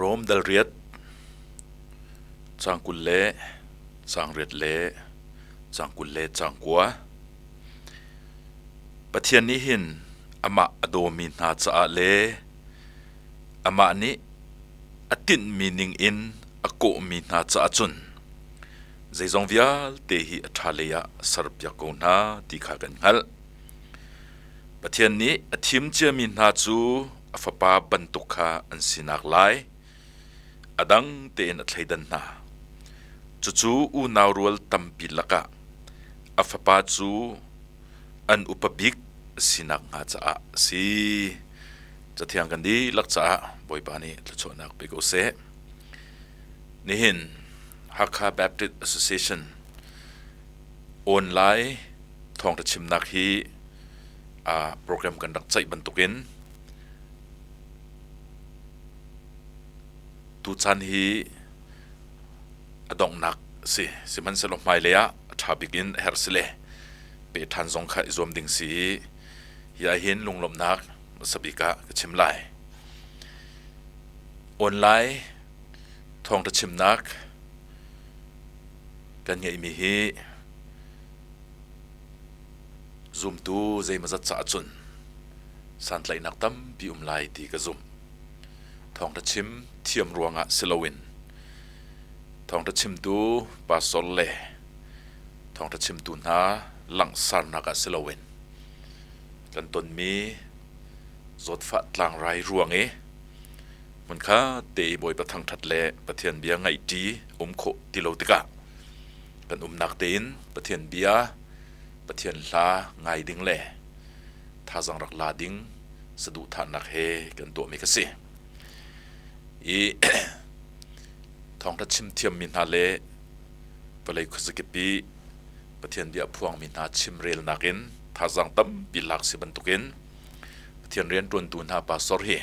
Rom dal riat, caang 20 le caang riat le caang 20 le caang kua. Pathian nih hin amah a dawmi hna caah le amah nih a tinhmi ningin a kawhmi hna caah cun zeizong vialte hi a ṭha lei ah serpiak ko hna ti kha kan hngalh. Pathian nih a thim ciami hna cu a fapa bantuk kha an sinak lai a dang tein a thleidan hna. Cucu unau rual tampi lakah a fapa cu an upa bik a sinak hnga caah a si. Cathiang kan dihlak caah Bawipa nih thluachuahnak pe ko seh. Nihin Hakha Baptist Association online thawngṭha chimnak hi program kan rak ceih bantukin tuchan hi a donghnak a si. Sihmanhsehlaw hmailei ah a ṭha bik in a herh si le peh ṭhan zong kha i zuam ding si i hi ahhin lunglawmhnak hmasa bik ah ka chim lai. Online thawngṭha chimnak kan ngeihmi hi zumtu zeimawzat caah cun santlaihnak tampi um lai ti ka zumh. Thawngṭha chim thiam ruangah si loin thawngṭha chimtu pastor le thawngṭha chimtu hna langhsarnak ah si loin kan tonmi zawtfah tlangrai ruang i hmunkhat te i Bawipa thangṭhat le Pathian bia ngaihṭi um khawh ti lo tikah kan umnak tein Pathian bia, Pathian hla ngai ding le thazaang rak la ding saduhthahnak he kan tuahmi kha si. I thawngṭha chim thiammi hna le vawlei khuazakip i Pathian bia phuangmi hna chimrelnak in thazaang tampi lak si bantukin Pathian rianṭuantu hna pastor hi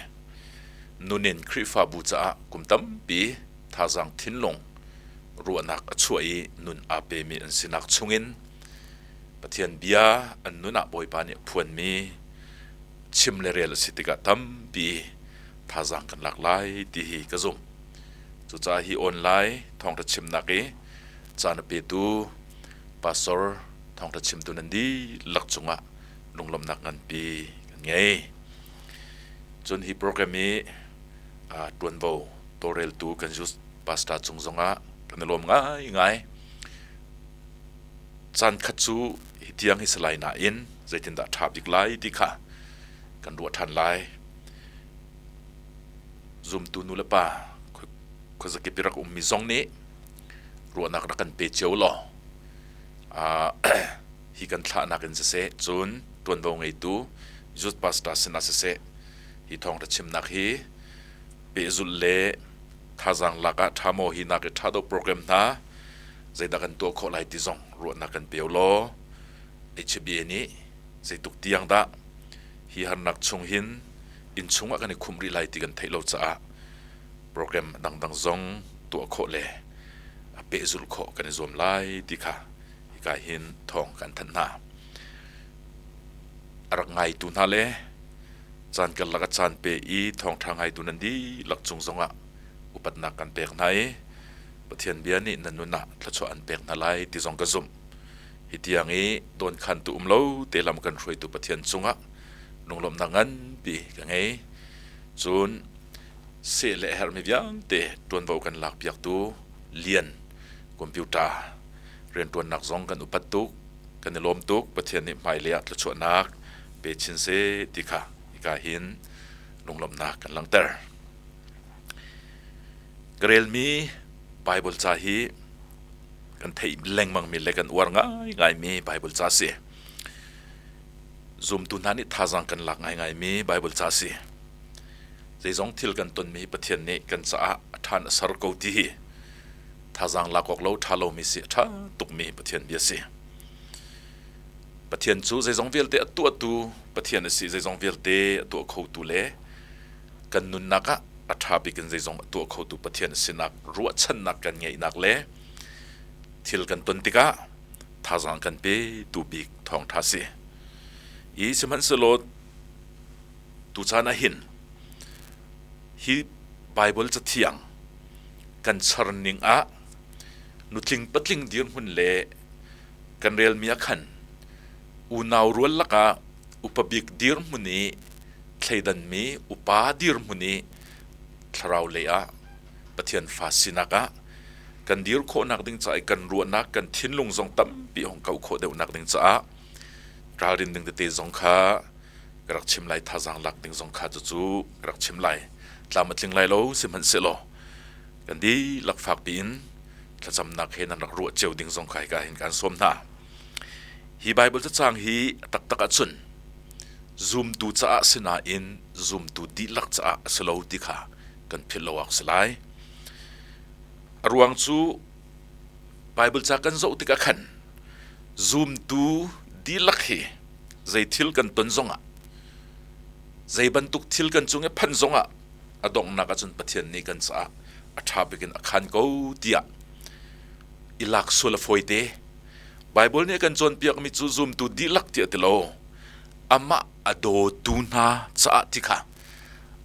nun in Khrihfabu caah kum tampi thazaang thinlung ruahnak a chuah i nun aa pemi an sinak chungin Pathian bia an nun ah Bawipa nih a phuanmi chim le rel a si tikah tampi thazaang kan lak lai ti hi ka zumh. Cucaah hi online thawngṭha chimnak i caan a petu pastor thawngṭha chimtu nan dihlak cungah lunglawmhnak nganpi kan ngei. Cun hi program hi ṭuanvo tawlreltu kan youth pastor cung zongah kan i lawm ngaingai. Caan khat cu hi tiang hi si lai nain zeitindah ṭha bik lai ti kha kan ruah ṭhan lai. Zumtu nu le pa khuazakip i rak ummi zong nih ruahnak rak kan pe cio law hi kan thlahnak in siseh cun ṭuanvo ngeitu youth pastor sinah siseh hi thawngṭha chimnak hi pehzulh le thazaang lak ah ṭha maw hi nak i ṭha deuh program hna zeidah kan tuah khawh lai ti zong ruahnak kan pe law HBA nih zeituk tiang dah hi harnak chung hin inn chung ah kan i khumh rih lai ti kan theih lo caah program dangdang zong tuah khawh le a pehzulh khawh kan i zuam lai ti kha hika hin thawng kan thanh hna. A rak ngaitu hna le caan karlak a caan pe i thawngṭha ngaitu nan dihlak cung zongah upatnak kan pek hna i Pathian bia nih nan nun ah thluachuah an pek hna lai ti zong ka zumh. Hi tiang i dawnkhantu um lo te lam kan hruaitu Pathian cungah lunglawmhnak nganpi ka ngei. Cun seh le herhmi vialte ṭuanvo kan lakpiaktu lian computer rianṭuannak zong kan upat tuk, kan i lawm tuk. Pathian nih hmailei ah thluachuahnak pe chin seh ti kha hika hin lunglawmhnak kan langhter. Ka relmi Baibal ca hi kan theih lengmangmi le kan uar ngaingaimi Baibal ca a si. Zumtu hna nih thazaang kan lak ngaingaimi Baibal ca a si. Zeizong thil kan tonmi hi Pathian nih kan caah a ṭhan a ser ko ti hi thazaang lak awk lo ṭha lomi si a ṭha tukmi Pathian bia a si. Pathian cu zeizong vialte a tuahtu Pathian a si, zeizong vialte a tuah khotu le kan nunnak ah a ṭha bik in zeizong a tuah khotu Pathian a sinak ruahchannak kan ngeihnak le thil kan ton tikah thazaang kan petu bik thawngṭha si. I sihmanhsehlaw tuchan ah hin hi Baibal Cathiang kan char ning ah nutling patling dirhmun le kan relmi ah khan unau rual lakah upa bik dirhmun i thleidanmi upa dirhmun i thlarau lei ah Pathian fa sinak ah kan dir khawhnak ding caah i kan ruahnak kan thinlung zong tampi hong kau khawh deuhnak ding caah ralrin ding tete zong kha ka rak chim lai, thazaang lak ding zong kha cucu ka rak chim lai. Tlam a tling lai lo, sihmanhsehlaw kan dihlak fak piin thlacamnak he nan rak ruah cio ding zong kha hika hin kaan sawm hna. Hi Baibal cacang hi a taktak ahcun zumtu caah sinain zumtu dihlak caah a si lo ti kha kan philh lo awk si lai. A ruang cu Baibal ca kan zoh tikah khan zumtu dihlak hi zei thil kan ton zongah, zei bantuk thil kan cung i phanh zongah a donghnak ahcun Pathian nih kan caah a ṭha bik in a khan ko tiah i lak sual a fawite. Baibal nih a kan cawnpiakmi cu zumtu dihlak tiah ti lo, amah a dawtu hna caah ti kha,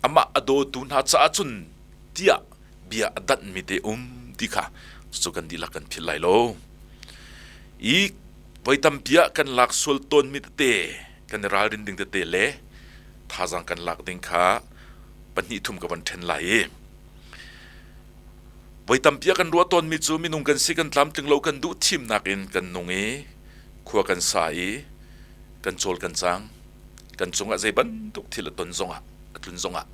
amah a dawtu hna caah cun tiah bia a danhmi te um ti kha cucu kan dihlak kan philh lai lo. I voi tampi ah kan lak sual tawnmi tete, kan i ralrin ding tete le thazaang kan lak ding kha pahnih thum ka von ṭhen lai i voi tampi ah kan ruah tawnmi cu minung kan si, kan tlamtling lo, kan duh thimnak in kan nung i khua kan sa i kan cawl kan cang. Kan cungah zei bantuk thil a ton zongah, a tlun zongah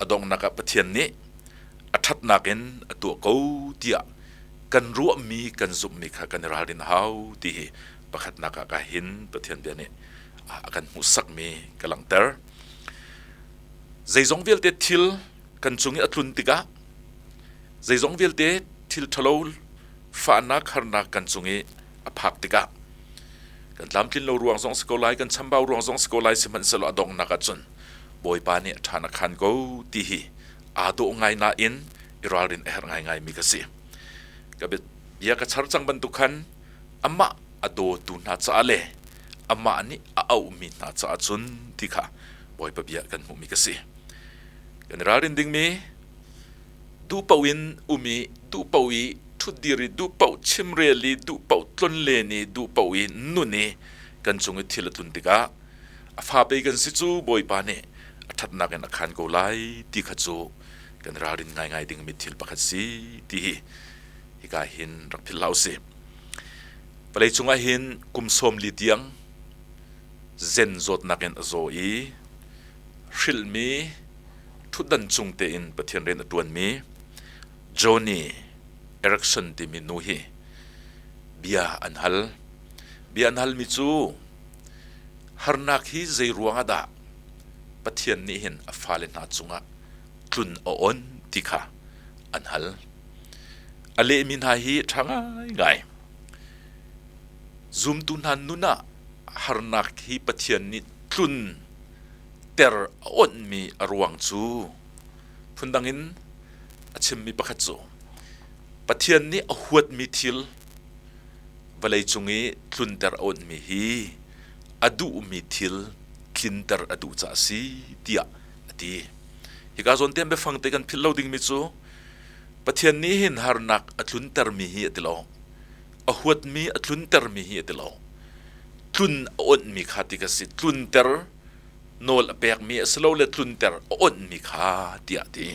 a donghnak ah Pathian nih a ṭhatnak in a tuah ko tiah kan ruahmi, kan zumhmi kha kan i ralrin a hau ti hi pakhatnak ah ka hin Pathian bia nih a kan hmuhsakmi ka langhter. Zeizong vialte thil kan cung i a tlun tikah, zeizong vialte thil ṭhalo, fahnak, harnak kan cung i a phak tikah, kan tlamtlin lo ruang zong si ko lai, kan chambau ruang zong si ko lai, sihmanhsehlaw a donghnak ahcun Bawipa nih a ṭhan a khan ko ti hi aa dawh ngai nain i ralrin a herh ngaingaimi ka si. Ka bia ka char cang bantuk khan amah a dawtu hna caah le amah nih a auhmi hna caah cun ti kha Bawipa bia kan hmuhmi ka si. Kan i ralrin dingmi duh paoh in um i duh paoh i ṭhutdir i duh paoh chimrel i duh paoh tlonlen i duh paoh i nun i kan cung i thil a tlun tikah a fa pei kan si cu Bawipa nih a ṭhatnak in a khan ko lai ti kha cu kan ralrin ngaingai dingmi thil pakhat si ti hi hika hin rak philh hlah usih. Vawlei cungah hin kum 40 tiang zen zawtnak in a zaw i hrilhmi ṭhutdan cung tein Pathian rian a ṭuanmi Joni Erickson timi nu hi bia an hal. Bia an halmi cu harnak hi zei ruangah dah Pathian nih hin a fale hna cungah tlun a on ti kha an hal. A lehmi hna hi ṭha ngaingai. Zumtu hna nun ah harnak hi Pathian nih tlun ter a onhmi a ruang cu phundang in a chimmi pakhat cu Pathian nih a huatmi thil vawleicung i tlunter a onhmi hi a duhmi thil tlinter a duh caah a si tiah a ti. Hika zawn te biafang te kan philh lo dingmi cu Pathian nih hin harnak a tluntermi hi a ti lo. A huatmi a tluntermi hi a ti lo. Tlun a onhmi kha ti ka si. Tlunter nawl a pekmi a si lo le tlunter a onhmi kha tiah a ti.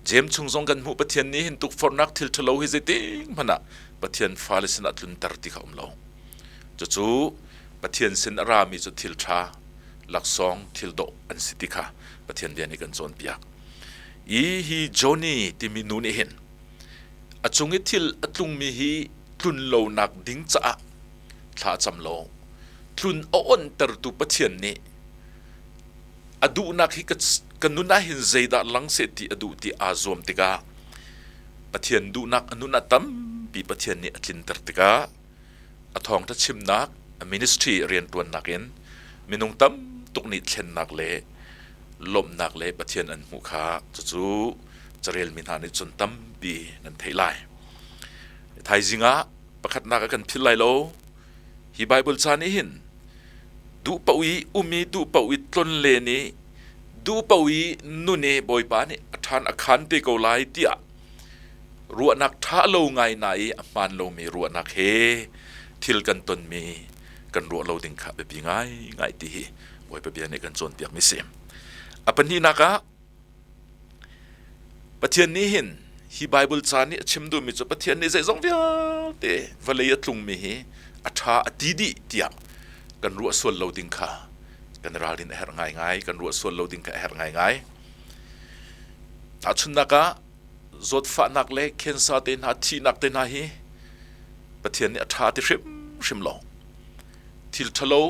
Jeim chung zong kan hmuh, Pathian nih hin tukforhnak thil ṭhalo hi zeitik hmanh ah Pathian fale sinah tlunter ti kha um lo. Cucu Pathian sin a rami cu thil ṭha, laksawng, thil dawh an si ti kha Pathian bia nih kan cawnpiak. I hi Johnny timi nu nih hin a cung i thil a tlungmi hi tlun lonak ding caah thla a cam lo. Tlun a onhtertu Pathian nih a duhnak hi ka nun ah hin zeidah lang seh ti a duh ti aa zuam tikah Pathian duhnak a nun ah tampi Pathian nih a tlinter tikah a thawngṭha chimnak, a ministry rianṭuannak in minung tam tuk nih thlennak le lawmhnak le Pathian an hmuh kha cucu carelmi hna nih cun tampi nan theih lai. Thaizing ah pakhatnak a kan philh lai lo. Hi Baibal ca nih hin duh paoh i um i duh paoh i tlonlen i Duhpaoh i nun i Bawipa nih a ṭhan a khan te ko lai tiah ruahnak ṭha lo ngai na i a hmaan lomi ruahnak he thil kan tonmi kan ruah lo ding kha biapi ngaingai ti hi Bawipa bia nih kan cawnpiakmi si. A pahnihnak ah Pathian nih hin hi Bible ca nih a chim duhmi cu Pathian nih zeizong vialte vawlei a tlungmi hi a ṭha a ti dih tiah kan ruah sual lo ding kha kan ralrin a herh ngaingai, kan ruah sual lo ding kha a herh ngaingai. Tahchunhnak ah zawtfahnak le cancer te hna, thihnak te hna hi Pathian nih a ṭha ti hrimhrim lo. Thil ṭhalo,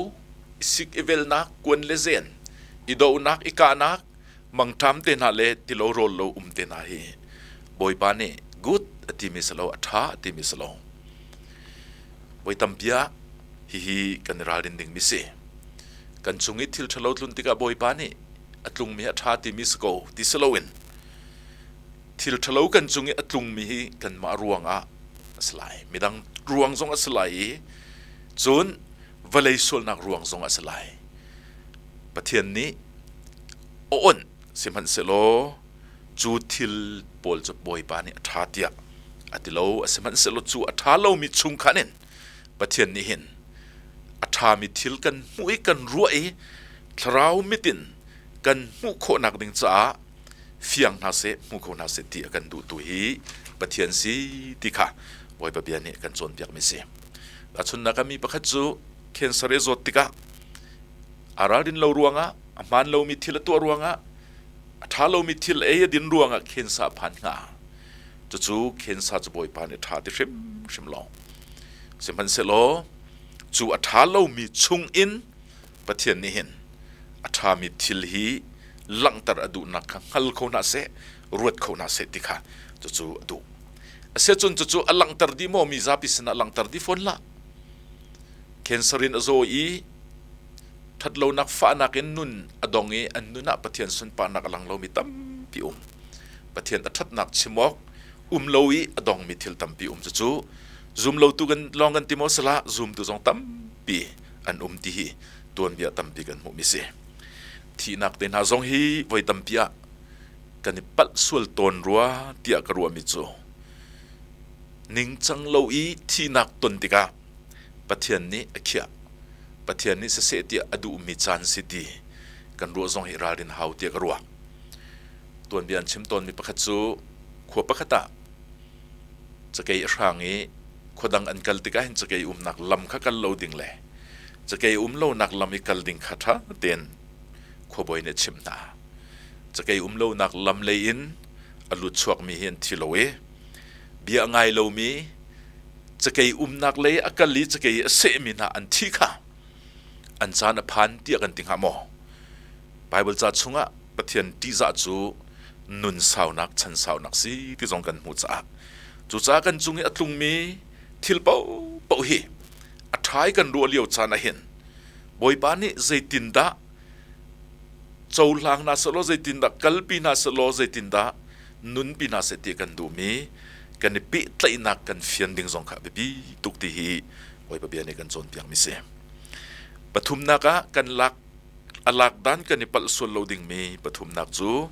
i sik i velnak, kuan le zen, i dohnak, i kahnak, mangṭam te hna le tilo rawl lo um te hna hi Bawipa nih good a timi si lo, a ṭha a timi si lo. Voi tampi ah hihi kan i ralrin dingmi si. Kan cung i thil ṭhalo tlun tikah Bawipa nih a tlungmi a ṭha timi si ko ti si loin thil ṭhalo kan cung i a tlungmi hi kanmah ruangah a si lai. Midang ruang zong a si lai i cun vawlei sualnak ruang zong a si lai. Pathian nih a onh sihmanhsehlaw cu thil pawl cu Bawipa nih a ṭha tiah a ti lo. Sihmanhsehlaw cu a ṭha lomi chung khan in Pathian nih hin a ṭhami thil kan hmuh i kan ruah i thlarau mit in kan hmuh khawhnak ding caah fiang hna seh, hmu kho hna seh ti a kan duhtu hi Pathian si ti kha Bawipa bia nih kan cawnpiakmi si. Tahchunhnak ah mi pakhat cu cancer i zawt tikah aa ralrin lo ruangah a hmaan lomi thil a tuah ruangah a ṭha lomi thil ei a din ruangah cancer a phan hnga. Cucu cancer cu Bawipa nih ṭha ti hrimhrim lo. Sihmanhsehlaw cu a ṭha lomi chungin Pathian nih hin a ṭhami thil hi langhter a duhnak kha hngal kho hna seh, ruat kho hna seh ti kha cucu a duh. Asiahcun cucu a langhter dih maw mi zapi sinah langhter dih fawn hlah. Cancer in a zaw i ṭhatlonak fahnak in nun a dong i an nun ah Pathian sunparnak a lang lomi tampi um. Pathian a ṭhatnak chim awk um lo i a dongmi thil tampi um cucu zum lotu kan lawng kan ti maw salah zumtu zong tampi an um ti hi tuanbia tampi kan hmuhmi si. Thihnak te hna zong hi voi tampi ah kan i palh sual tawn rua tiah ka ruahmi cu ningcang lo i thihnak ton tikah Pathian nih a khiah. Pathian nih siseh tiah a duhmi caan si ti kan ruah zong hi ralrin hau tiah ka ruah. Tuanbia an chim tawnmi pakhat cu khua pakhat ah cakei a hrang i khuadang an kal tikah hin cakei umnak lam kha kal lo ding le cakei um lonak lam i kal ding kha ṭha tein khuabawi nih a chimh hna. Cakei um lonak lam lei in a lut chuakmi hi an thi lo i bia a ngai lomi cakei umnak lei a kal i cakei a sehmi hna an thi kha an caan a phan tiah kan ti hnga maw? Baibal ca chungah Pathian ṭihzah cu nun saunak, chan saunak si ti zong kan hmuh caah cucaah kan cung i a tlungmi thil paohpaoh hi a ṭha i kan ruah lio caan ah hin Bawipa nih zeitindah cohlang hna sehlaw zeitindah kalpi hna sehlaw zeitindah nunpi hna seh ti kan duhmi kan i pehtlaihnak kan fian ding zong kha a biapi tuk ti hi Bawipa bia nih kan cawnpiakmi si. Pathumnak ah kan lak a lak dan kan i palh sual lo dingmi pathumnak cu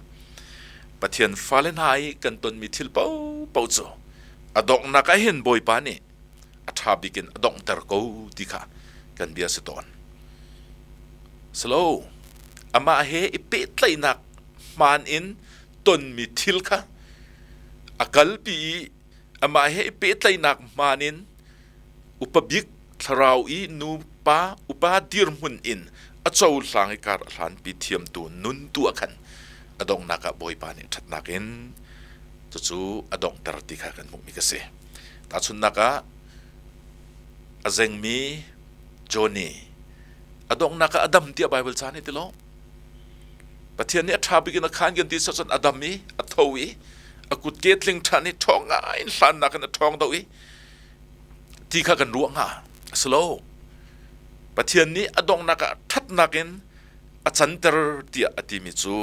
Pathian fale hna i kan tonmi thil paohpaoh cu a donghnak ah hin Bawipa nih a ṭha bik in a donghter ko ti kha kan bia si tawn. Silo, amah he i pehtlaihnak hmaan in tonmi thil kha a kalpi i amah he i pehtlaihnak hmaan in upa bik thlarau i nupa upa dirhmun in a cohlang i kar a hlanpi thiamtu nun tu ah khan a donghnak ah Bawipa nih ṭhatnak in cucu a donghter ti kha kan hmuhmi ka si. Tahchunhnak ah a zengmi Johnny a donghnak ah a dam tiah Baibal ca nih ti lo. Pathian nih a ṭha bik in a khan kan ti cun a dam i a tho i a kutke tling ṭhan i ṭhawng ngai in hlannak in a ṭhawng do i ti kha kan ruah hnga. A si lo. Pathian nih a donghnak ah ṭhatnak in a canter tiah a timi cu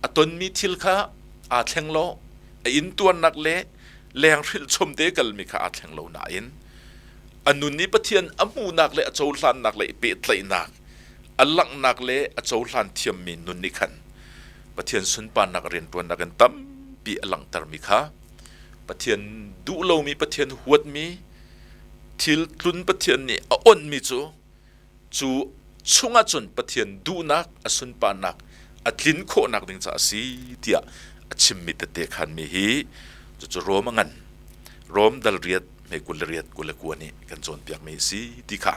a tonmi thil kha aa thleng lo, a intuarnak le leng hrilh chom te kalmi kha aa thleng lo nain a nun i Pathian a hmuhnak le a cohlannak le i pehtlaihnak a langhnak le a cohlan thiammi nun nih khan Pathian sunparnak rianṭuannak in tampi a langhtermi kha Pathian duh lomi, Pathian huatmi thil tlun Pathian nih a onhmi cu cu chungah cun Pathian duhnak a sunparnak a tlin khawhnak ding caah a si tiah a chimmi tette khanmi hi cucu Rom a ngan. Rom dal riat hme 28 29 nih kan cawnpiakmi a si ti kha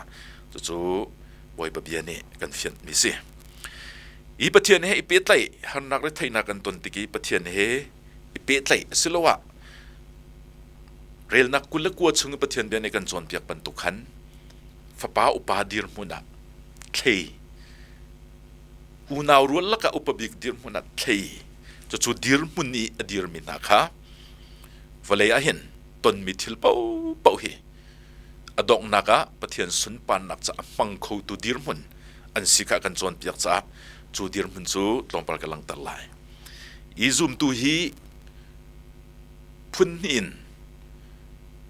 cucu Bawipa bia nih kan fianhmi si. I Pathian he i pehtlaih harnak le theihnak kan ton tik i Pathian he i pehtlaih asiloah relnak 29 chung i Pathian bia nih kan cawnpiak bantuk khan fapa upa dirhmun ah thlei unau rual lakah upa bik dirhmun ah thlei cucu dirhmun i a dirmi hna kha vawlei ah hin tonmi thil paohpaoh hi a donghnak ah Pathian sunparnak ca a hmang khotu dirhmun an si kha kan cawnpiak caah cu dirhmun cu tlawmpal ka langhter lai. I zumtu hi phun hnih in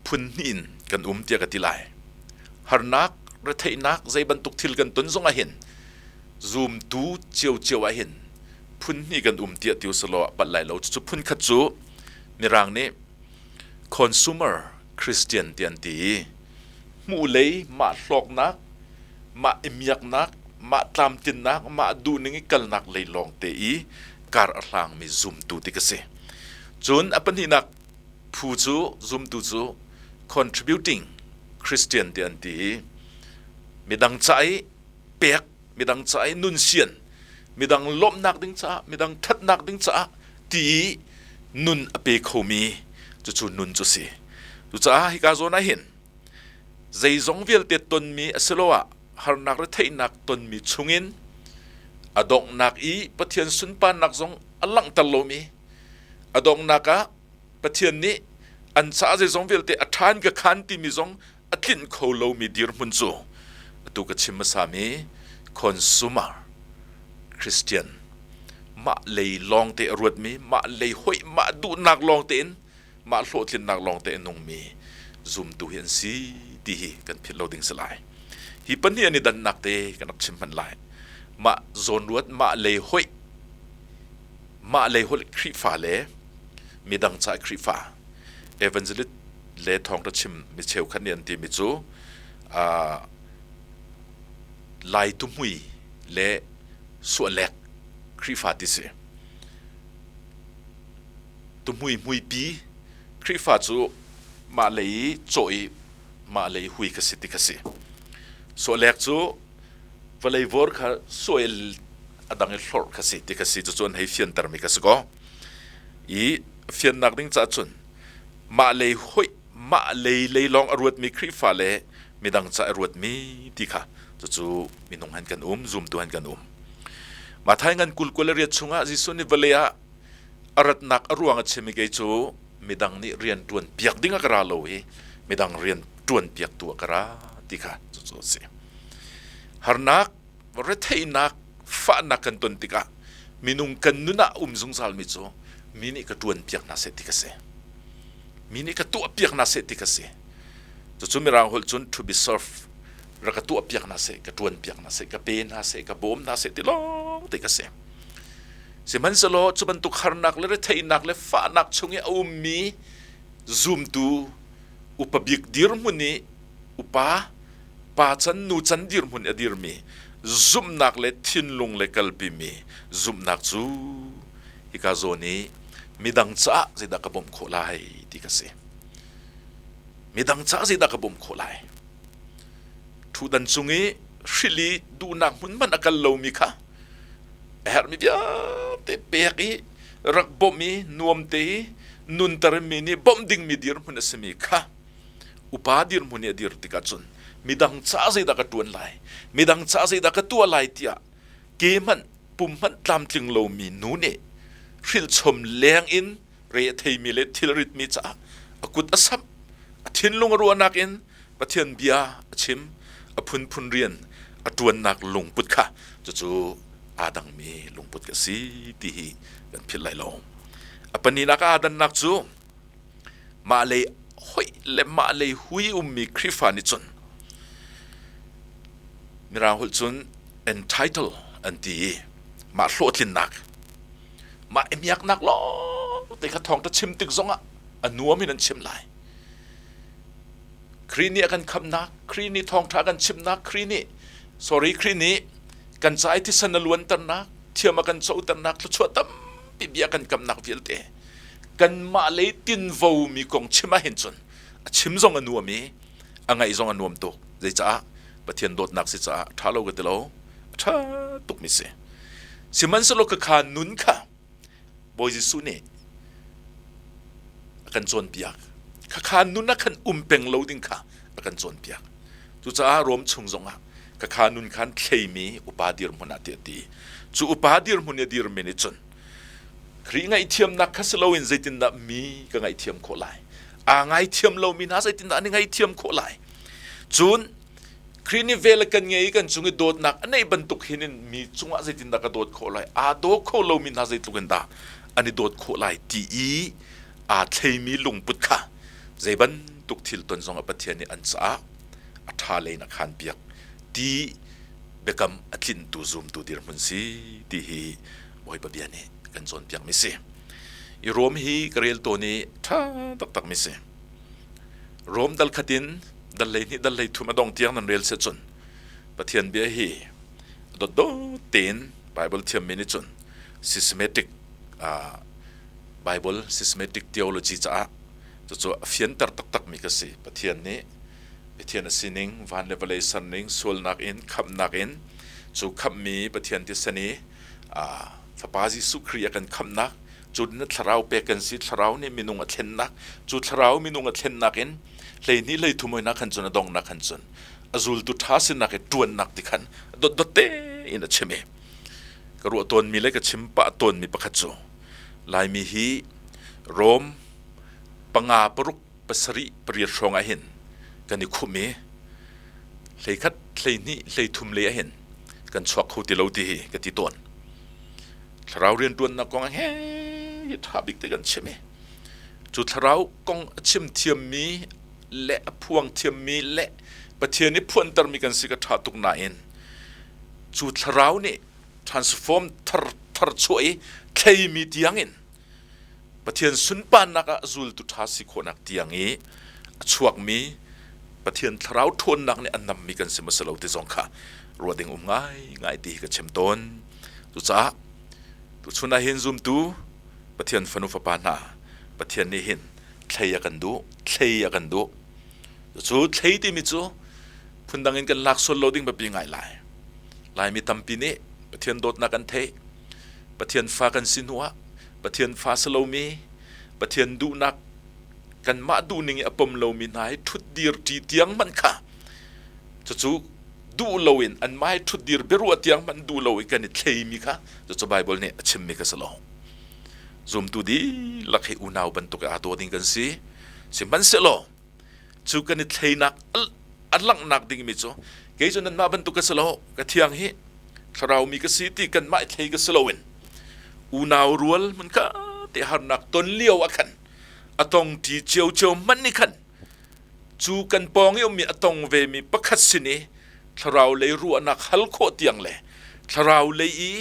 phun hnih in kan um tiah ka ti lai. Harnak, retheihnak zei bantuk thil kan ton zong ah hin zumtu ciocio ah hin phun hnih kan um tiah ti usalaw a palh lai lo. Cucu phun khat cu Mirang nih consumer Christian ti an ti i hmuh lei mah hlawknak, mah i miaknak, mah tlamtlinnak, mah duhning i kalnak lei lawng te i kar a hlangmi zumtu ti ka si. Cun a pahnihnak phu cu zumtu cu contributing Christian ti an ti i midang ca i pek, midang ca i nun sian, midang lawmhnak ding caah, midang ṭhatnak ding caah ti i nun a pe khomi cucu nun cu si. Cucaah hika zawn ah hin zeizong vialte tonmi asiloah harnak retheihnak tonmi chungin a donghnak i Pathian sunparnak zong a langhter lomi a donghnak ah Pathian nih an caah zeizong vialte a ṭhan ka khan timi zong a tlinh kho lomi dirhmun cu atu ka chim hmasami consumer Christian mah lei lawngte a ruatmi mah lei hoih mah duhnak lawng tein mah hlawhtlinnak lawng te a nungmi zumtu hi an si ti hi kan philh lo ding si lai. Hi pahnih an i dannak te kan rak chim hmanh lai. Mah zawnruat mah lei hoih mah lei holh Khrihfa le midang ca Khrihfa evangelist le thawngṭha chim mi cheukhat nih an timi cu Lai tuhmui le suahlek Khrihfa ti si. Tuhmui hmuipi Khrihfa cu mah lei i cawh i mah lei hui kha si ti kha si. Suahlek cu vawlei vor kha suai a dang i hlorh kha si ti kha si. Cucu an hei fiantermi kha si kaw. I fiannak ding caah cun mah lei hoih mah lei lei lawng a ruatmi Khrihfa le midang ca a ruatmi ti kha cucu minung han kan um zumtu han kan um. Matthai ngan 28 chungah Jesuh nih vawlei ah a ratnak a ruang a chim i kei cu midang nih rian ṭuan piak ding a ka ra lo i midang rian ṭuan piaktu a ka ra ti kha cucu a si. Harnak, retheihnak, fahnak kan ton tikah minung kan nun ah um zungzalmi cu mi nih ka ṭuan piak hna seh ti ka si. Mi nih ka tuah piak hna seh ti ka si. Cucu Mirang holh cun to be served rak ka tuah piak hna seh, ka ṭuan piak hna seh, ka pe hna seh, ka bawm hna seh ti lawng te ka si. Sihmanhsehlaw cu bantuk harnak le retheihnak le fahnak chung i a ummi zumtu upa bik dirhmun i upa pa can nu can dirhmun i a dirmi zumhnak le thinlung le kalpimi zumhnak cu hika zawn i midang caah zeidah ka bawmh khawh lai ti ka si. Midang caah zeidah ka bawmh khawh lai? Ṭhutdan cung i hrilh i duhnak hmun hmanh a kal lomi kha a herhmi vialte pek i rak bawmh i nuam te i nunter mi nih bawmh dingmi dirhmun a simi kha upa dirhmun i a dir tikah cun midang caah zeidah ka ṭuan lai midang caah zeidah ka tuah lai tiah ke hmanh pum hmanh tlamtling lomi nu nih hrilhchom leng in re a theimi le thilritmi caah a kut a samh a thinlung a ruahnak in Pathian bia a chim a phunphun rian a ṭuannak lungput kha cucu aa dangmi lungput ka si ti hi kan philh lai lo. A pahnihnak aa dannak cu mah lei hoih le mah lei hui ummi Khrihfa nih cun Mirang holh cun entitle an ti i mah hlawhtlinnak. Mah i miaknak lawng te kha thawngṭha chim tik zongah a nuam in an chim lai. Khrih nih a kan khamhnak, Khrih nih thawngṭha a kan chimhnak, Khrih nih sorry Khrih nih kan ca i thisen a luanternak, thiam a kan coternak, thluachuah tampi bia kan kamnak vialte kanmah lei tinvo mi kong chim ah hin cun a chim zong a nuam i a ngaih zong a nuam tuk. Zeicah? Pathian dawtnak si caah ṭha lo ka ti lo, a ṭha tukmi si. Sihmanhsehlaw khakha nun kha Bawi Jesuh nih a kan cawnpiak. Khakha nun ah khan um peng lo ding kha a kan cawnpiak. Cucaah Rom chung zongah khakha nun khan thleimi upa dirhmun ah tiah a ti. Cu upa dirhmun i a dirmi nih cun Khrih ngaihthiamnak kha si loin zeitindah mi ka ngaihthiam khawh lai? Aa ngaithiam lomi hna zeitindah an i ngaihthiam khawh lai? Cun Khrih nih vel a kan ngei i kan cung i dawtnak a neih bantuk hin in mi cungah zeitindah ka dawt khawh lai? Aa daw kho lomi hna zeitluk in dah an i dawt khawh lai ti i aa thleimi lungput kha zei bantuk thil ton zongah Pathian nih an caah a ṭha lei in a khanpiak ti biakam a tlinhtu zumtu dirhmun si ti hi Bawipa bia nih kan cawnpiakmi si. I Rom hi ka rel tawn i ṭha taktakmi si. Rom dal khat in dal 12 dal 33 a dong tiang nan rel seh cun Pathian bia hi dotdot tein Bible thiammi nih cun systematic Bible systematic theology caah cucu a fianter taktakmi ka si. Pathian nih Pathian a sining, van le vawlei serning, sualnak in khamhnak in cu khamhmi Pathian thisen i Fapa Jesuh Khrih a kan khamhnak, cu na thlarau pek kan si, thlarau nih minung a thlennak, cu thlarau minung a thlennak in 12 13 hoi khan cun a donghnak khan cun a zultu ṭha sinak i ṭuannak ti khan dotdot tein a chim i ka ruah tawnmi le ka chim pah tawnmi pakhat cu Laimi hi Rom 5 6 7 8 hrawng ah hin kan i khumh i 11 12 13 lei ah hin kan chuak kho ti lo ti hi ka ti tawn. Thlarau rianṭuannak kong he hi ṭha bik te kan chim i cu thlarau kong a chim thiammi le a phuang thiammi le Pathian i phuantermi kan si ka ṭha tuk nain cu thlarau nih transform thar thar chuah i thleimi tiangin Pathian sunparnak ah zultu ṭha si khawhnak tiang i a chuakmi Pathian thlarau ṭhawnnak nih a nammi kan si maw lo ti zong kha ruah ding um ngaingai ti hi ka chim tawn. Cucaah tuchun ah hin zumtu Pathian fanu fapa hna Pathian nih hin thlei a kan duh, thlei a kan duh. Cucu thlei timi cu phundang in kan lak sual lo ding biapi ngai lai. Laimi tampi nih Pathian dawtnak kan theih. Pathian fa kan si hnuah Pathian fa si lomi Pathian duhnak kanmah duhning i a pom lomi hna hi ṭhutdir ṭi tiang hmanh kha cucu duh loin anmah hi ṭhutdir biaruah tiang hmanh duh lo i kan i thleimi kha cucu Baibal nih a chimmi kha si lo. Zumtu dihlak hi unau bantuk i aa daw ding kan si. Sihmanhsehlaw cu kan i thleinak a langhnak dingmi cu kei cu nanmah bantuk ka si lo, ka thiang hi thlarau mi ka si ti kanmah i thlei ka si loin unau rual hmun kha te harnak ton lio ah khan a tong ṭi ciocio hmanh nih khan cu kan pawng i ummi a tong vemi pakhat sin i thlarau lei ruahnak hal khawh tiang le thlarau lei i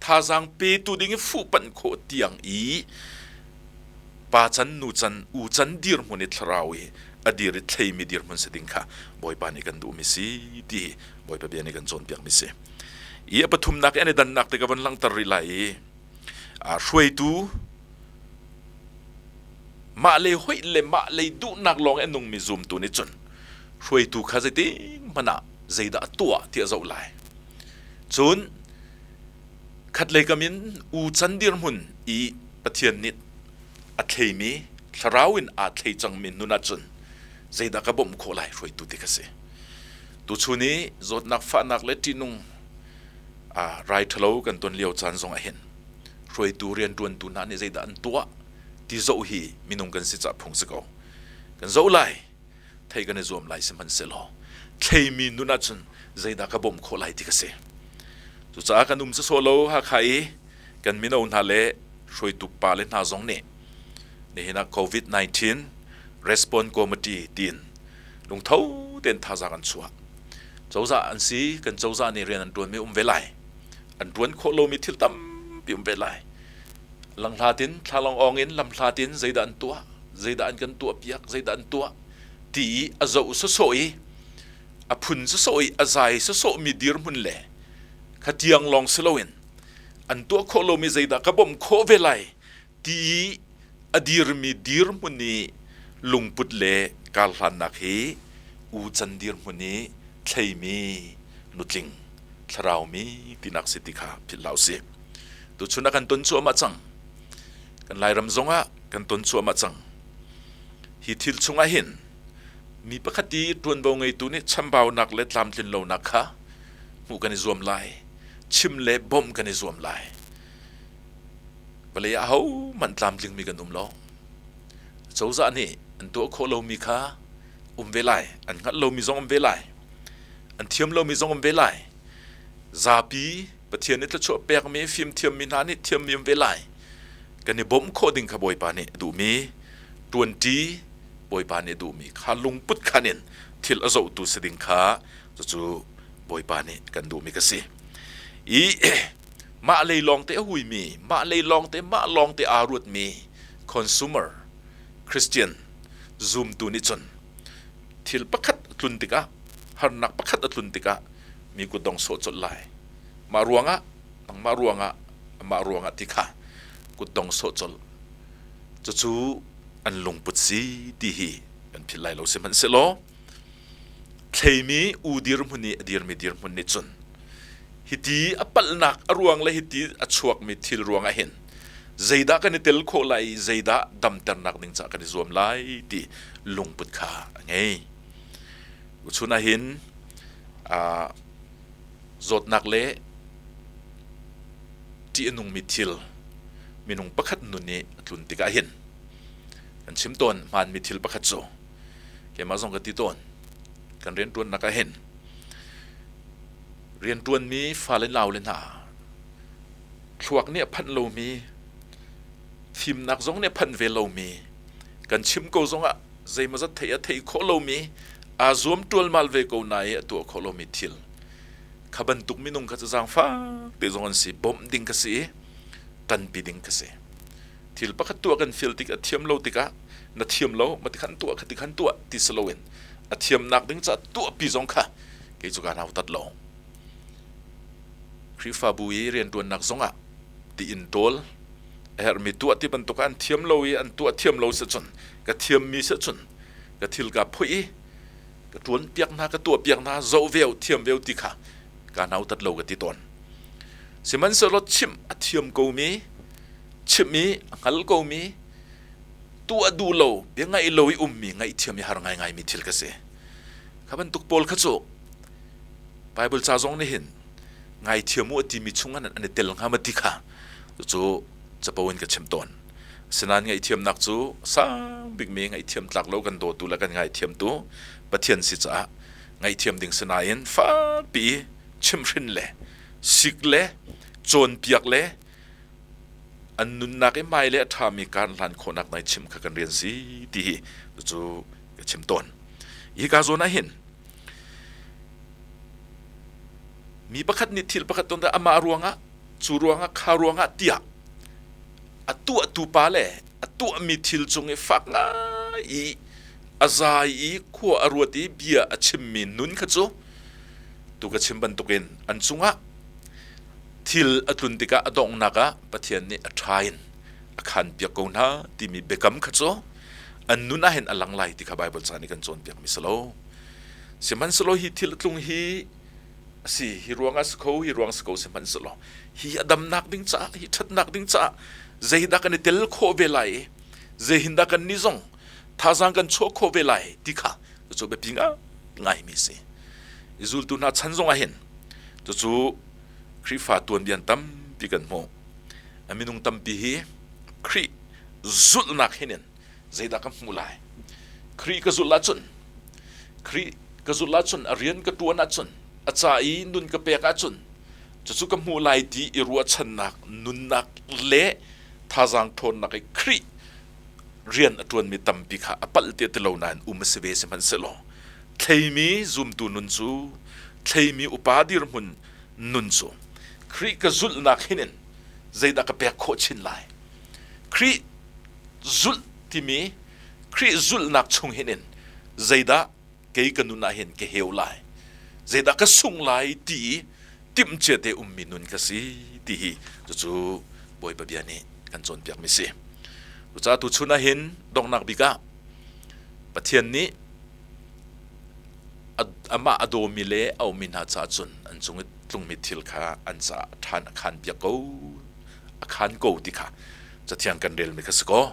thazaang petu ding i fuhpanh khawh tiang i pa can nu can u can dirhmun i thlarau i a dir i thleimi dirhmun si ding kha Bawipa nih kan duhmi si ti hi Bawipa bia nih kan cawnpiakmi si. I a pathumnak i an i dannak te ka von langhter rih lai i hruaitu mah lei hoih le mah lei duhnak lawng i a nungmi zumtu nih cun hruaitu kha zeitin hmanh ah zeidah a tuah ti a zoh lai. Cun khatlei kam in u can dirhmun i Pathian nih a thleimi thlarau in aa thlei cangmi nun ahcun zeidah ka bawmh khawh lai hruaitu ti kha si. Tuchun i zawtnak fahnak le ṭihnung rai ṭhalo kan ton lio caan zong ah hin hruaitu rianṭuantu hna nih zeidah an tuah ti zoh hi minung kan si cah phung si ko. Kan zoh lai. Thei kan i zuam lai sihmanhsehlaw thleimi nun ahcun zeidah ka bawmh khawh lai ti ka si. Cucaah kan um sawsawh lo Hakha i kan mino hna le hruaitu pa le hna zong nih nihin ah COVID-19 Response Committee tiin lungtho tein thazaang an chuah. Cozah an si, kan cozah nih rian an ṭuanmi um ve lai. An ṭuan khawh lomi thil tampi um ve lai. Langhlat in thlalangawng in lamhlat in zeidah an tuah, zeidah an kan tuahpiak, zeidah an tuah ti i a zoh sawsawh i a phun sawsawh i a zai sawsawhmi dirhmun le khatiang lawng si loin an tuah khawh lomi zeidah ka bawmh khawh ve lai ti i a dirmi dirhmun i lungput le karhlannak hi u can dirhmun i thleimi nutling thlaraumi tinak si ti kha philh hlah usih. Tuchun ah kan ton cuahmah cang. Kan Lairam zongah kan ton cuahmah cang. Hi thil chungah hin mi pakhat i ṭuanvo ngeitu nih chambaunak le tlamtlin lonak kha hmuh kan i zuam lai. Chim le bawmh kan i zuam lai. Vawlei ah ahohmanh tlamtlingmi kan um lo. Cozah nih an tuah khawh lomi kha um ve lai. An hngalh lomi zong um ve lai. An thiam lomi zong um ve lai. Zapi Pathian nih thluachuah pekmi fimthiammi hna nih thiammi um ve lai. Kan i bawmh khawh ding kha Bawipa nih a duhmi ṭuanṭi Bawipa nih a duhmi kha lungput khan in thil a zohtu si ding kha cucu Bawipa nih kan duhmi ka si. I mah lei lawngte a huimi, mah lei lawngte, mah lawngte aa ruatmi consumer Christian zumtu nih cun thil pakhat a tlun tikah harnak pakhat a tlun tikah mi kutdong sawh colh lai. Mah ruangah nangmah ruangah amah ruangah ti kha kutdong sawh colh. Cucu an lungput si ti hi kan philh lai lo. Sihmanhsehlaw thleimi u dirhmun i a dirmi dirhmun nih cun hiti a palhnak a ruang le hiti a chuakmi thil ruangah hin zeidah kan i tel khawh lai i zeidah damternak ding caah kan i zuam lai ti lungput kha a ngei. Uchun ah hin zawtnak le ṭih a nungmi thil minung pakhat nun i a tlun tikah hin kan chim tawn hmaanmi thil pakhat cu keimah zong ka ti tawn kan rianṭuannak ah hin rianṭuanmi fale naule hna thluak nih a phanh lomi fimnak zong nih a phanh ve lomi kan chim ko zongah zeimawzat theih a theih khawh lomi aa zuam ṭualmal ve ko na i a tuah khawh lomi thil kha bantuk minung kha cu zaangfak te zong an si bawmh ding ka si i ṭanpi ding ka si. Thil pakhat tuah kan fial tik a thiam lo tikah na thiam lo ma tikhan tuah kha tikhan tuah ti si loin a thiamnak ding caah tuahpi zong kha kei cu kaa nautat lo. Khrihfabu i rianṭuannak zongah ti in ṭawl a herhmi tuah ti bantuk ah an thiam lo i an tuah thiam lo sicun ka thiammi sicun ka thil ka phoih i ka ṭuan piak hna ka tuah piak hna zoh veo thiam veo ti kha kaa nautat lo ka ti tawn. Sihmanhsehlaw chimh a thiam komi chimh i a hngal komi tuah duh lo bia ngaih lo i ummi ngaihthiam i har ngaingaimi thil ka si. Kha bantuk pawl kha cu Bible ca zong nih hin ngaithiam u a timi chung an i tel hnga ma ti kha cu capo in ka chim tawn. Asinain ngaihthiamnak cu sang bikmi ngaihthiam tlak lo kan dawtu le kan ngaithiamtu Pathian si caah ngaihthiam ding sinain fakpi i chimhhrin le sik le cawnpiak le an nunnak i hmai le a ṭhami kar hlan khawhnak nai chim kha kan rian si ti hi cu ka chim tawn. Hi ka zawn ah hin mi pakhat nih thil pakhat ton amah ruangah cu ruangah kha ruangah tiah a tuahtu pa le a tuahmi thil cung i fak ngai i a zai i khua a ruat i bia a chimmi nun kha cu tu ka chim bantukin an cungah thil a tlun tikah a donghnak ah Pathian nih a ṭha in a khanpiak ko hna timi biakam kha cu an nun ah hin a lang lai ti kha Baibal ca nih kan cawnpiakmi si lo. Sihmanhsehlaw hi thil a tlung hi a si hi ruangah si kho hi ruang si ko sihmanhsehlaw hi a damnak ding caah hi ṭhatnak ding caah zeidah kan i tel khawh ve lai i zeihin dah kan nih zong thazaang kan chuah khawh ve lai ti kha cucu biapi ngaimi a si. I zultu hna chan zong ah hin cucu Khrihfa tuanbia tampi kan hmuh. A minung tampi hi Khrih zulhnak hin in zeidah ka hmuh lai? Khrih ka zulh ahcun Khrih ka zulh ahcun a rian ka ṭuan ahcun a ca i nun ka pek ahcun cucu ka hmuh lai ti i ruahchannak nunnak le thazaang ṭhawnnak i Khrih rian a ṭuanmi tampi kha a palh ti ti lo nain um a si ve sihmanhsehlaw thleimi zumtu nun cu thleimi upa dirhmun nun cu Khrih ka zulhnak hin in zeidah ka pek khawh chin lai? Khrih zulh timi Khrih zulhnak chung hin in zeidah kei ka nun ah hin ka heu lai, zeidah ka sung lai ti i timhcia te ummi nun ka si ti hi cucu Bawipa bia nih kan cawnpiakmi si. Cucaah tuchun ah hin donghnak bik ah Pathian nih amah a dawmi le a ummi hna caah cun an cung i tlungmi thil kha an caah ṭhan a khan piak ko a khan ko ti kha Cathiang kan relmi kha si kaw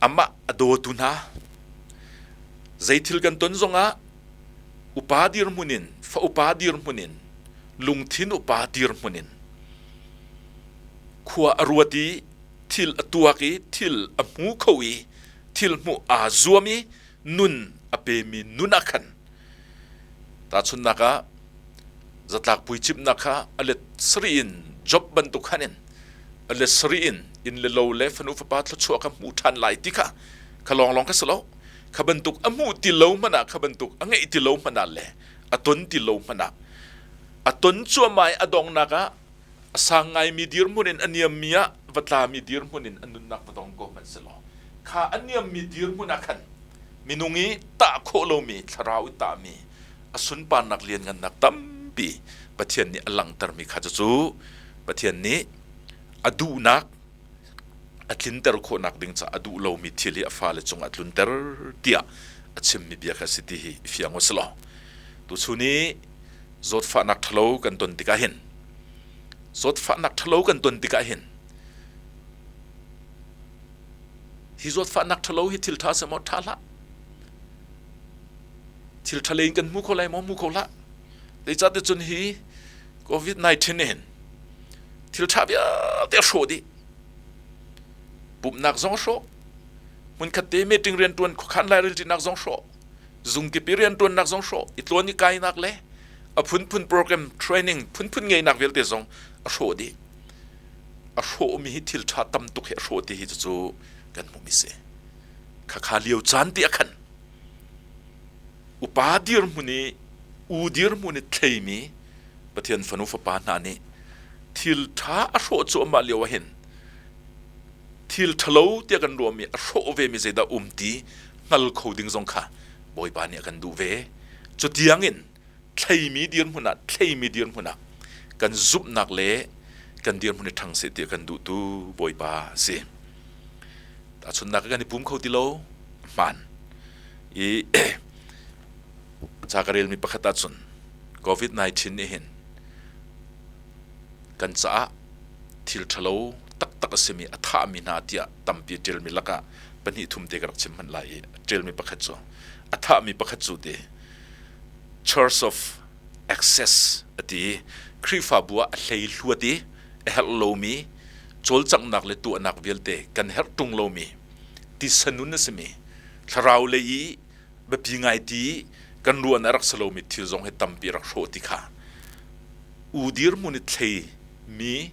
amah a dawtu hna zei thil kan ton zongah upa dirhmun in fa upa dirhmun in lungthin upa dirhmun in khua a ruat i thil a tuak i thil a hmu kho i thil hmuh aa zuam i nun a pemi nun ah khan tahchunhnak ah zatlak puicimhnak kha a let sarih in job bantuk khan in a let sarih in inn le lo le fanu fapa thluachuah kha hmu ṭhan lai ti kha kha lawnglawng kha si lo. Kha bantuk a hmuh ti lo hmanh ah, kha bantuk a ngeih ti lo hmanh ah le a ton ti lo hmanh ah, a ton cuahmah i a donghnak ah a sang ngaimi dirhmun in a niammi ah va tlami dirhmun in a nunnak va dong ko hmanh selaw kha a niammi dirhmun ah khan minung i tah khawh lomi thlarau i tahmi a sunparnak lianngannak tampi Pathian nih a langhtermi kha cucu Pathian nih a duhnak a tlinter khawhnak ding caah a duh lomi thil hi a fale cungah a tlunter tiah a chimmi bia kha a si ti hi i fiang u silaw tuchun i zawtfahnak ṭhalo kan ton tikah hin zawtfahnak ṭhalo kan ton tikah hin hi zawtfahnak ṭhalo hi thil ṭha seh maw ṭha hlah thil ṭha in kan hmu kho lai maw hmu kho hlah zeicahtiah cun hi COVID-19 hin thil ṭha vialte a hrawh dih. Pumhnak zong a hrawh. Hmunkhat te meeting rianṭuan khuakhan lairelṭinak zong hrawh. Zungkip i rianṭuannak zong hrawh. I tlawn i kainak le a phunphun program training phunphun ngeinak vialte zong a hrawh dih. A hrawhmi hi thil ṭha tam tuk hi a hrawh ti hi cucu kan hmuhmi si. Khakha lio caan ti a khan. Upa dirhmun i u dirhmun i thleimi Pathian fanu fapa hna nih thil ṭha a hrawh cuahmah lio ah hin thil ṭhalo tiah kan ruahmi a hrawh vemi zeidah um ti hngal kho ding zong kha Bawipa nih a kan duh ve. Cutiang in thleimi dirhmun ah thleimi dirhmun ah kan zumhnak le kan dirhmun i ṭhang seh ti a kan duhtu Bawipa a si. Tahchunhnak kan i pum kho ti lo hmaan. I ca ka relmi pakhat ahcun COVID-19 nih hin kan caah thil ṭhalo taktak a simi a thahmi hna tiah tampi a ṭialmi lakah pahnih thum te ka rak chim hmanh lai i a ṭialmi pakhat cu a thahmi pakhat cu ti Church of Access a ti i Khrihfabu ah a hlei hluat i a herh lomi cawlcanghnak le tuahnak vialte kan herh ṭung lomi tisa nun a simi thlarau lei i biapi ngai ti kan ruan a rak si lomi thil zong hi tampi rak hrawh ti kha u dirhmun i thlei mi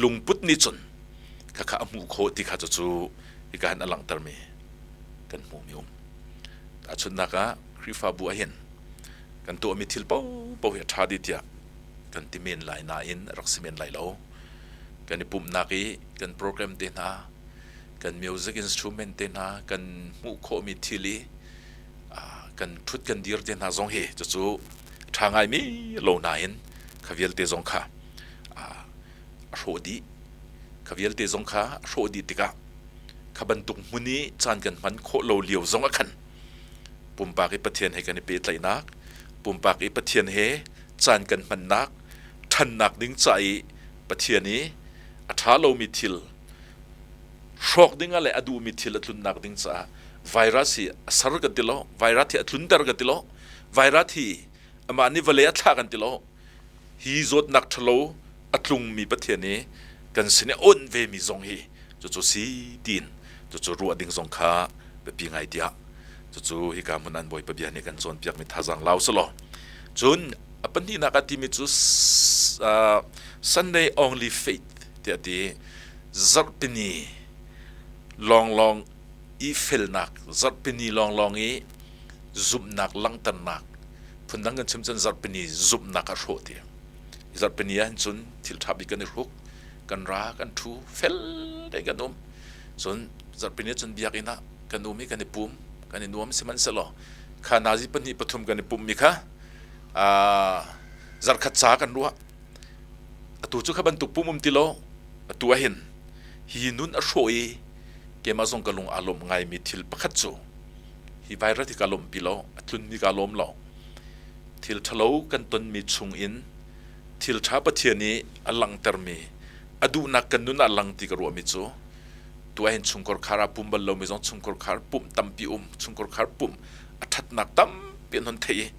lungput nih cun khakha a hmuh khawh ti kha cucu hika hin a langhtermi kan hmuhmi um. Tahchunhnak ah Khrihfabu ah hin kan tuahmi thil paohpaoh hi a ṭha dih tiah kan ti men lai nain a rak si men lai lo. Kan i pumhnak i kan program te hna kan music instrument te hna kan hmuh khawhmi thil i kan ṭhut kan dir te hna zong hi cucu ṭha ngaimi lo nain kha vialte zong kha a hrawh dih. Kha vialte zong kha a hrawh dih tikah kha bantuk hmun i caan kan hman khawh lo lio zong ah khan pumpak i Pathian he kan i pehtlaihnak, pumpak i Pathian he caan kan hmannak, ṭhannak ding ca i Pathian i a ṭha lomi thil hrawk ding ah le a duhmi thil a tlunnak ding caah virus hi a ser kan ti lo, virus hi a tlunter kan ti lo, virus hi amah nih vawlei a thlah kan ti lo. Hi zawtnak ṭhalo a tlungmi Pathian i kan sin i a onh vemi zong hi cucu si tiin cucu ruah ding zong kha biapi ngai tiah cucu hika hmun an Bawipa bia nih kan cawnpiakmi thazaang lau selaw. Cun a pahnihnak ah timi cu Sunday only faith tiah ti zarhpini lawnglawng i felnak, zarhpini lawnglawng i zumhnak langhternak, phundang kan chim cun zarhpini zumhnak a hrawh ti. Zarhpini ah hin cun thil ṭha bik kan i hruk. Kan ra kan ṭhu fel tein kan um. Cun zarhpini cun biakinn ah kan um i kan i pum, kan i nuam. Sihmanhsehlaw kha nazi pahnih pathum kan i pummi kha zarkhat ca kan ruah. Atu cu kha bantuk pum um ti lo. Atu ahhin hi nun a hrawh i keimah zong ka lung aa lawmh ngaimi thil pakhat cu hi virus hi kaa lawmhpi lo, a tlunmi kaa lawm lo. Thil ṭhalo kan tonmi chung in thil ṭha Pathian i a langhtermi a duhnak kan nun ah lang ti ka ruahmi cu tu ahhin chungkhar khar ah pum bal lomi zong chungkhar khar pumh tampi um, chungkhar khar pumh a ṭhatnak tampi an hon theih i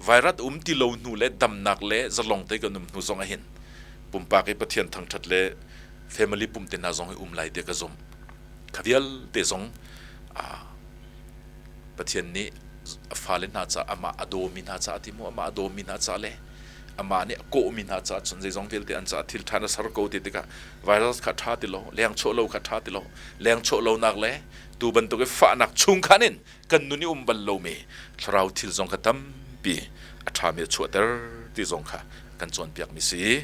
virus um ti lo hnu le damnak le zalong te kan um hnu zong ahhin pumpak i Pathian thangṭhat le family pumh te hna zong hi um lai tiah ka zumh. Kha vialte zong Pathian nih a fale hna caah amah a dawmi hna caah ti mu, amah a dawmi hna caah le amah nih a kawhmi hna caah cun zeizong vialte an caah thil ṭha na ser ko ti tikah virus kha ṭha ti lo, leng chuah lo kha ṭha ti lo, leng chuah lonak le tu bantuk i fahnak chung khan in kan nun i um bal lomi thlarau thil zong kha tampi a ṭhami a chuahter ti zong kha kan cawnpiakmi si.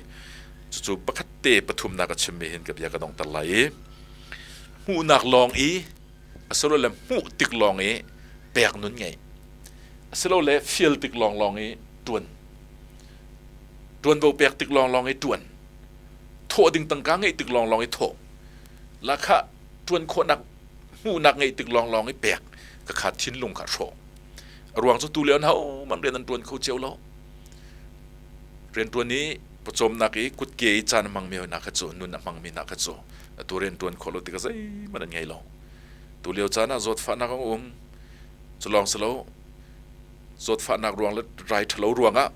Cucu pakhat te pathumnak a chimmi hin ka bia ka dongter lai i hmuhnak lawng i asilole hmuh tik lawng i pek nun ngei asilole fial tik lawnglawng i ṭuan, ṭuanvo pek tik lawnglawng i ṭuan, thawh ding tangka ngeih tik lawnglawng i thawh, lahkhah ṭuan khawhnak hmuhnak ngeih tik lawnglawng i pek ka kha thinlung kha hrawh. A ruang cu tu le an hohmanh rian an ṭuan kho cio lo. Rianṭuan i pawcawmnak i kutke i caan a hmangmi hna kha cu, nun a hmangmi hna kha cu atu rianṭuan khawh lo tikah zeihmanh an ngei lo. Tu lio caan ah zawtfahnak a um. Cu lawng si lo, zawtfahnak ruang le rai ṭhalo ruangah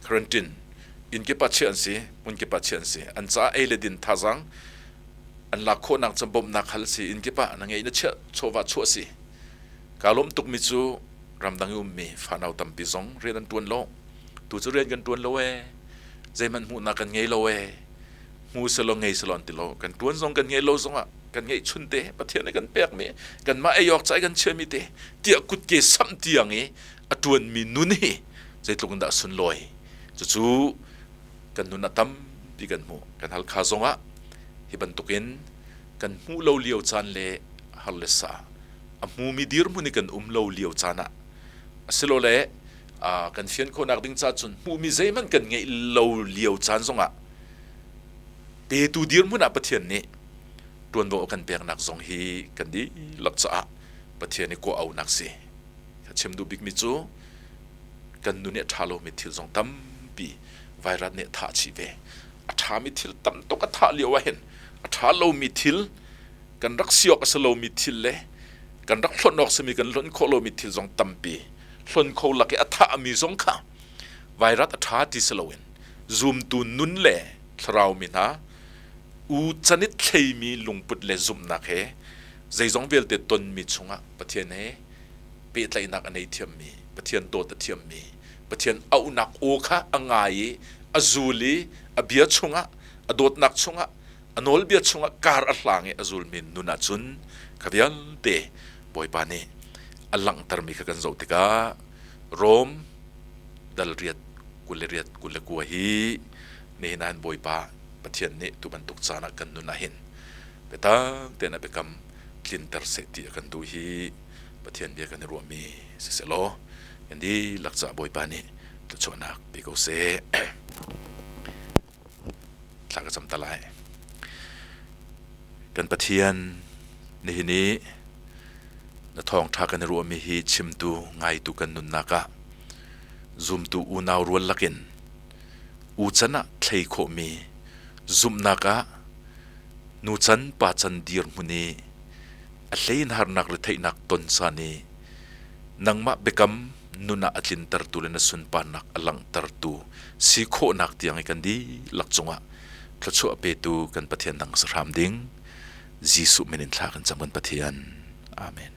quarantine inn kip ah chiah an si, hmun kip ah chiah an si. An caah ei le din thazaang an lak khawhnak cu bawmhnak hal si, inn kip ah na ngeih na chiah chawva chuah si. Kaa lawm tukmi cu ramdang i ummi fanau tampi zong rian an ṭuan lo. Tu cu rian kan ṭuan lo ee, zeihmanh hmuhnak kan ngei lo ee, hmu selaw ngei selaw an ti lo. Kan ṭuan zong kan ngei lo zongah kan ngeihchun te Pathian nih kan pekmi kanmah ei awk ca i kan chiahmi te tiah kutke samh tiang i a ṭuanmi nun hi zeitluk in dah sunlawi. Cucu kan nun ah tampi kan hmuh. Kan Halkha zongah hi bantukin kan hmuh lo lio caan le har le sa a hmumi dirhmun i kan um lo lio caan ah asilole kan fian khawhnak ding ca cun hmuhmi zeihmanh kan ngeih lo lio caan zongah petu dirhmun ah Pathian nih ṭuanvo a kan peknak zong hi kan dihlak caah Pathian i kawh aunak si. Ka chim duh bikmi cu kan nun i a ṭha lomi thil zong tampi vairat nih a thah chih ve. A ṭhami thil tam tuk a thah lio ahhin a ṭha lomi thil kan rak si awk a si lomi thil le kan rak hlonh awk simi kan hlonh khawh lomi thil zong tampi hlonh kho lak i a thahmi zong kha vairat a ṭha ti si loin zumtu nun le thlarau mi hna u can i thleimi lungput le zumhnak he zeizong vialte tonmi chungah Pathian he pehtlaihnak a nei thiammi, Pathian dawt a thiammi, Pathian auhnak aw kha a ngai i a zul i a bia chungah, a dawtnak chungah, a nawlbia chungah kar a hlang i a zulmi nun ahcun kha vialte Bawipa nih a langhtermi kha kan zoh tikah Rom dal riat 28 29 hi nihin ah hin Bawipa Pathian nih tu bantuk caan ah kan nun ah hin biatak tein a biakam tlinter seh ti a kan duh hi Pathian bia kan i ruahmi siseh law kan dihlak caah Bawipa nih thluachuahnak pe ko seh. Thla ka cam ta lai. Kan Pathian, nihin i na thawngṭha kan i ruahmi hi chimtu, ngaitu kan nunnak ah zumtu unau rual lakin u can ah thlei khawhmi zumhnak ah nu can pa can dirhmun i a hlein harnak le theihnak ton caan i nangmah biakam nun ah a tlintertu le na sunparnak a langhtertu si khawhnak tiang i kan dihlak cungah thluachuah petu kan Pathian dang si hram ding Jesuh min in thla kan cam kan Pathian. Amen.